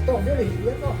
Tawk viau ni hian maw.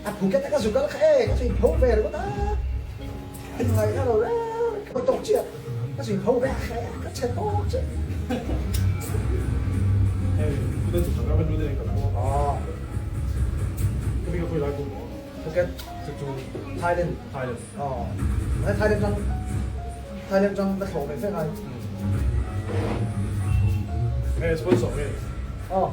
A Phuket a ka zu kal kha e, ka zui pho ve ringawt a, ngai kha lo reng ka tawk chiah, ka zui pho ve kha e, ka chhe tawk chiah. Phuket, Thailand, Thailand tang, Thailand tang ka thlawh ve fek ai. Aw.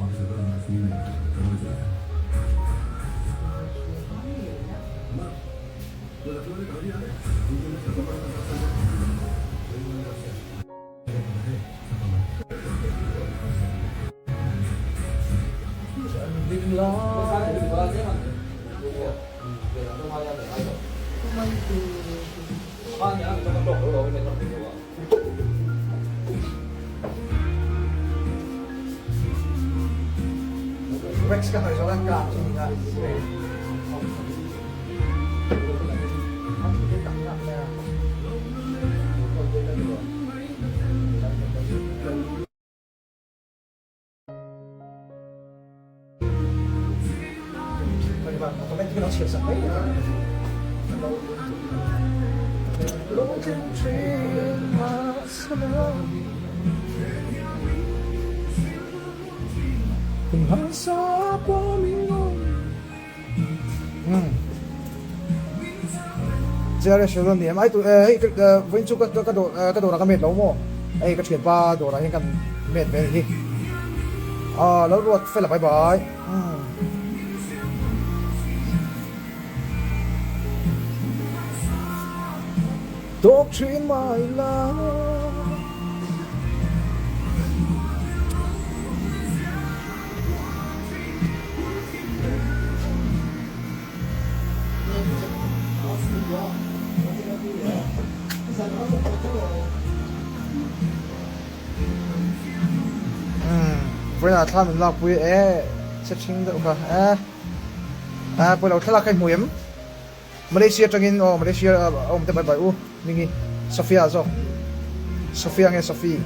Rex ka hawi zawk a kang chu ni nga. Vawiin chu ka dawrah ka met lo maw? Hei ka thianpa dawrah hian ka met ve a nih hi. Aw lo ruat fel a bye bye. Talk to in my life. Vawiinah thla min lakpui e che thing deuh kha e a pawilo thlalak kha i hmu em Malaysia atangin aw Malaysia a awm te bai bai u hming hi Sofia zawk Sofia nge Sophie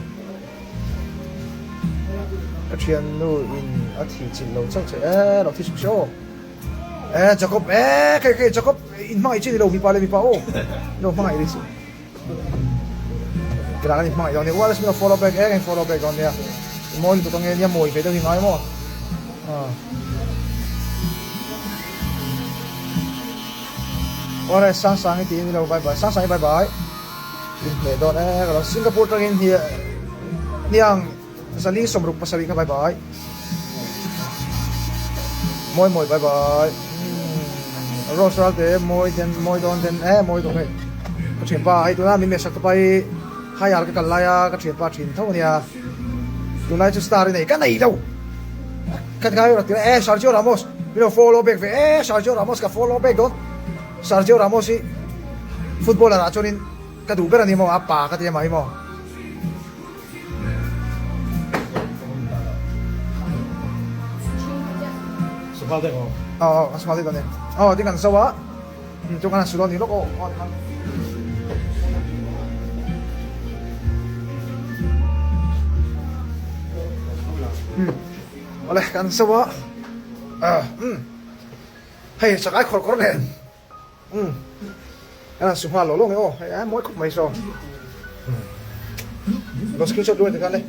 ka thiannu in a thi chilh lo chauh che e lo thi chuk se aw e Jacob e kei kei Jacob in hmangaih chi ni lo mipa leh mipa aw lo hmangaih ri chu Kira kan inhmangaih dawn nia ual a follow back e kan follow back dawn nia mawi lutuk ange nia mawi ve deuh hi ngai maw Ore sang sang i ti ni lo bye bye sang sang i bye bye in hmeh dawn e ka lo Singapore tangin hi hniang zali sawmruk pasarih kha bye bye mawi mawi bye bye Rose ral te mawi den mawi dawn den e mawi dawn hei ka thianpa hei tuna min mehsak te pa hi higher ka kal lai a ka thianpa thin tho ania tunlai chu star i nei ka nei lo ka ti ngai rawh e Sergio Ramos min lo follow back ve e Sergio Ramos ka follow back dawn Sergio Ramos hi footballer ah chuanin ka duh ber ani maw a pa ka ti a mah hi maw. Aw aw kan su nghal daih dawn e. Aw tin kan zo a chu kan han su dawn ni lawk aw aw tikhan. Awle kan zo a umm hei chakai khawr kawr nen umm kan han su nghal lawk lawk nge aw hei a mawi khawp mai saw lo screenshot duai tikhan le.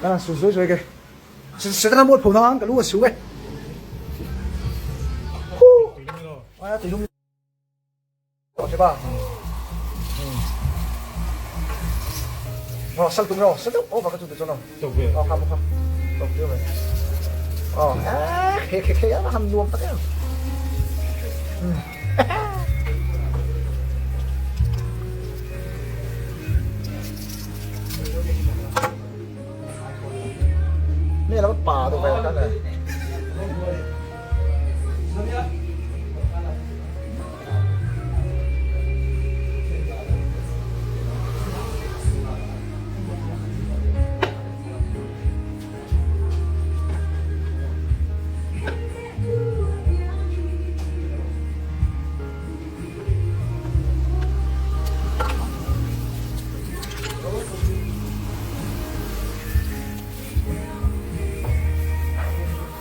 Kan han su zuai zuai ke. Setana mual pho nan ka lu a su e. Ai a tuilum tawh che ba. Ờ, sal tum rồi, sal tum. Ô, vào cái chuột cho nó. Ờ, không, không. Tộc tiêu này. Ờ, khe khe khe, hầm nuông tất cả. นี่เราก็ป่าตัวไปแล้วกันเลย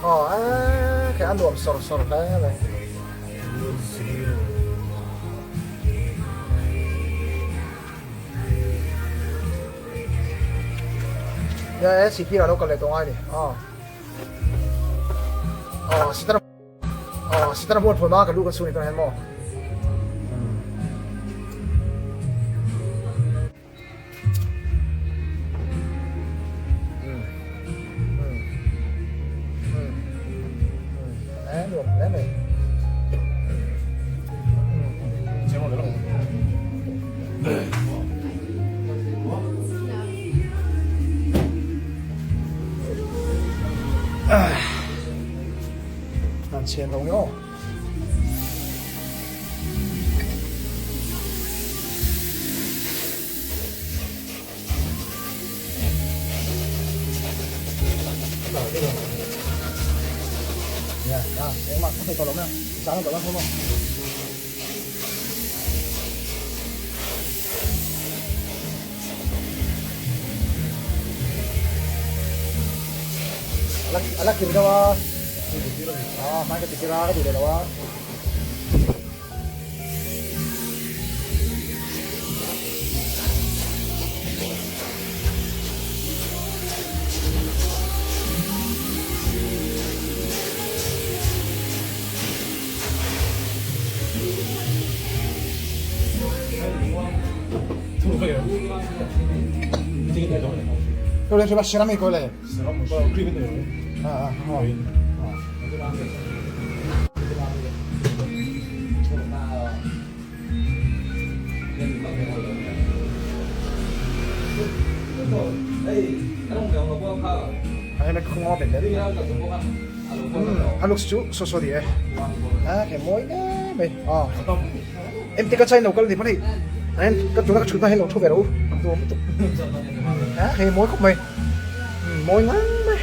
Aw a khi a nuam sawr sawr hle mai. Ya e sipir a lo kal leh tawh ngai ni. Aw. Aw sitara aw sitara mual phawn a ka lu ka chhung ni tawh hian maw. Nan chen lo nge aw. Ya, ya, engmah ka thei tawh lo mai a, zang tawh la thawm a. A la kir deuh a, a hmai ka ti kir a, ka duh leh lo a. Ceramic ko le. Ah, ah, ah. A looks chu saw saw ni e a he mawi em mai a em te ka chai lo kal ni pawn hei en ka tuna ka thutna hi lo thu ve rawh u nuam lutuk a hei mawi khawp mai mawi ngang mai.